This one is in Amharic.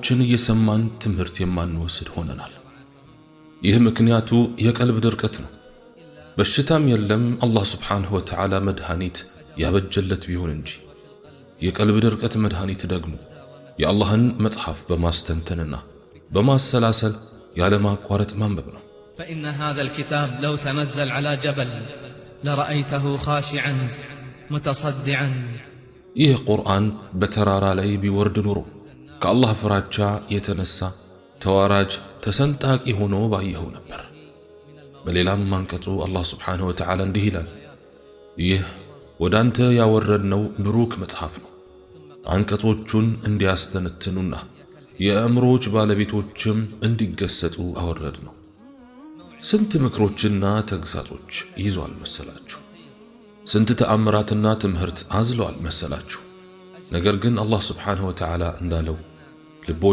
ዳዕዋዎችን እየሰማን ትምህርት የማንወስድ ሆነናል። ይህ ምክንያቱ የቀልብ ድርቀት ነው። በሽታም የለም አላህ ስብሓንሁ ወተዓላ መድኃኒት ያበጀለት ቢሆን እንጂ። የቀልብ ድርቀት መድኃኒት ደግሞ የአላህን መጽሐፍ በማስተንተንና በማሰላሰል ያለማቋረጥ ማንበብ ነው። فإن هذا الكتاب لو تنزل على جبل لرأيته خاشعا متصدعا። ይህ ቁርአን በተራራ ላይ ቢወርድ ኑሮ ከአላህ ፍራቻ የተነሳ ተዋራጅ ተሰንጣቂ ሆኖ ባየኸው ነበር። በሌላም አንቀጹ አላህ ስብሓንሁ ወተዓላ እንዲህ ይላል፣ ይህ ወደ አንተ ያወረድነው ብሩክ መጽሐፍ ነው፣ አንቀጾቹን እንዲያስተነትኑና የአእምሮዎች ባለቤቶችም እንዲገሰጡ አወረድነው። ስንት ምክሮችና ተግሳጾች ይዟል መሰላችሁ? ስንት ተአምራትና ትምህርት አዝለዋል መሰላችሁ? ነገር ግን አላህ ስብሓንሁ ወተዓላ እንዳለው ልቦች